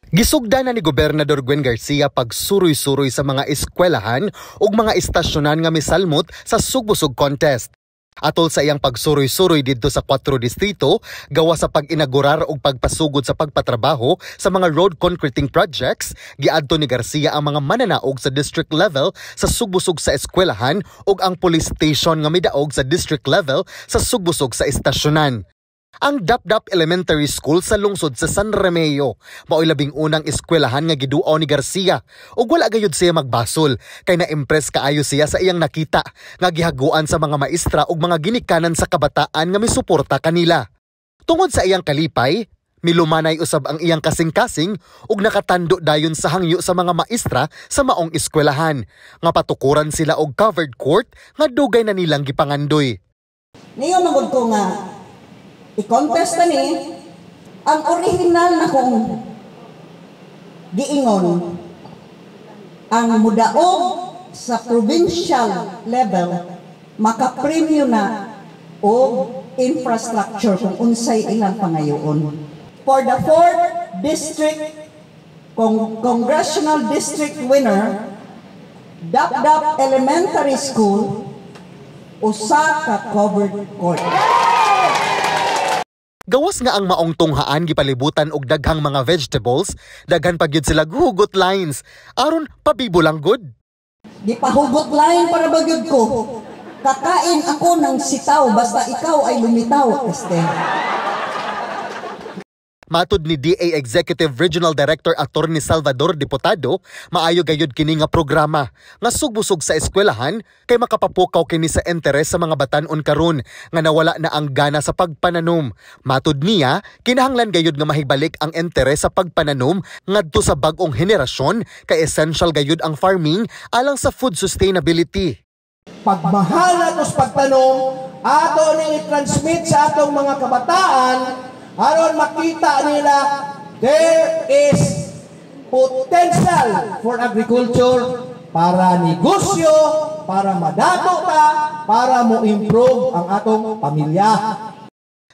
Gisugda na ni Gobernador Gwen Garcia pagsuroy-suroy sa mga eskwelahan ug mga istasyonan nga misalmot sa Sugbusog Contest. Atol sa iyang pagsuroy-suroy didto sa 4 distrito, gawa sa pag-inaugurar ug pagpasugod sa pagpatrabaho sa mga road concreting projects, giadto ni Garcia ang mga mananaog sa district level sa Sugbusog sa eskwelahan ug ang police station nga midaog sa district level sa Sugbusog sa istasyonan. Ang Dapdap Elementary School sa lungsod sa San Remeo mao'y 11 unang eskwelahan nga giduaw ni Garcia ug wala gayud siya magbasol kay na-impress kaayo siya sa iyang nakita nga gihaguan sa mga maestra ug mga ginikanan sa kabataan nga misuporta kanila. Tungod sa iyang kalipay, milumanay usab ang iyang kasing-kasing ug nakatando dayon sa hangyo sa mga maestra sa maong eskwelahan nga patukuran sila og covered court nga dugay na nilang gipangandoy. Niyo magud ko nga i-contest ni ang original na kong giingon, ang mudaog sa provincial level makapremyo na og infrastructure kung unsay ilang pangayoon. For the fourth district congressional district winner, Dapdap Elementary School, usa ka covered court. Gawas nga ang maong tunghaan gipalibutan og daghang mga vegetables, daghan pa gyud sila hugot lines aron pabibo lang gud. Gipahugot line para ba gyud ko. Kakain ako ng sitaw basta ikaw ay lumitaw, este. Matud ni DA Executive Regional Director Attorney Salvador Diputado, maayo gayud kini nga programa nga sugbusog sa eskwelahan kay makapapukaw kini sa interes sa mga batan-on karon nga nawala na ang gana sa pagpananom. Matud niya, kinahanglan gayud nga mahibalik ang interes sa pagpananom ngadto sa bag-ong henerasyon kay essential gayud ang farming alang sa food sustainability. Pagmahal nato sa pagtanom, ato ning i-transmit sa atong mga kabataan aron makita nila there is potential for agriculture para negosyo, para madato ta, para mo improve ang atong pamilya.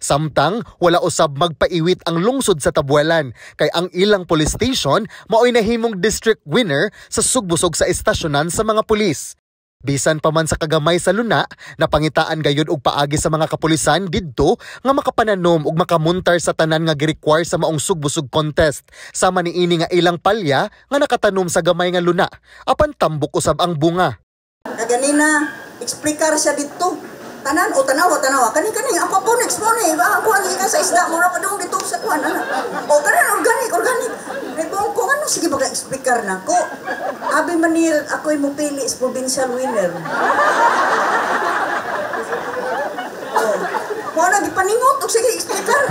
Samtang wala usab magpaiwit ang lungsod sa Tabuelan kay ang ilang police station mao'y nahimong district winner sa sugbusog sa istasyonan sa mga pulis. Bisan pa man sa kagamay sa luna, napangitaan gayud og paagi sa mga kapulisan didto nga makapananom ug makamuntar sa tanan nga gi-require sa maong sugbusog contest. Sama niini nga ilang palya nga nakatanom sa gamay nga luna, apan tambok usab ang bunga. Kaganina, eksplikar siya dito. Tanan o tanawa, tanawa. Kani kani aquaponics mo ni. Ba ako ang gikan sa isda mo ra pa dong dito sa kuan ana. O kanan organic, organic. Ribong ko ano, sige baga eksplikar na ko. Abi manil ako'y mupili sa provincial winner. Oh. Mo na gipaningot og sige eksplikar.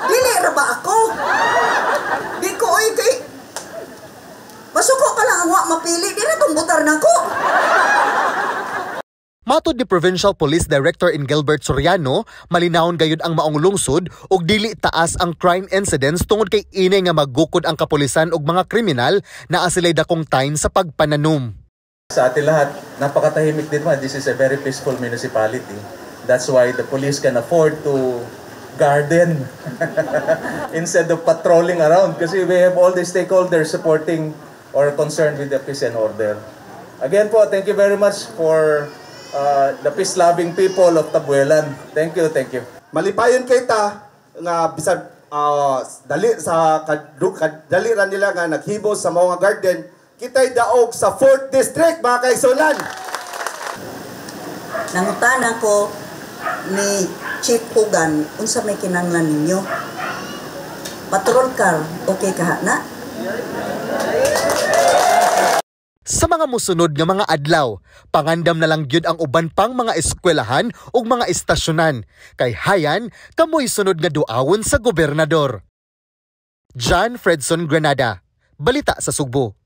Dili ra ba ako? Di ko oy kay masuko pa lang ang wa mapili, di na tong butar nako. Matod ni Provincial Police Director in Gilbert Soriano, malinawon gayud ang maong lungsod ug dili taas ang crime incidents tungod kay ini nga maggukod ang kapulisan ug mga kriminal naa sila'y dakong time sa pagpananom. Sa atin lahat, napakatahimik din man. This is a very peaceful municipality. That's why the police can afford to garden instead of patrolling around kasi we have all the stakeholders supporting or concerned with the peace and order. Again po, thank you very much for the peace-loving people of Tabuelan. Thank you, thank you. Malipayon kay ta nga bisan dali sa dali ra nila nga naghimo sa mga garden, kitay daog sa 4th district, mga kaigsuonan. Nangutana ko ni Chief Pugan, unsa may kinanglan ninyo? Patrol car, okay ka na? Sa mga musunod nga mga adlaw, pangandam na lang gyud ang uban pang mga eskwelahan ug mga istasyonan kay hayan kamoy sunod nga duawon sa gobernador. John Fredson Granada, Balita sa Sugbo.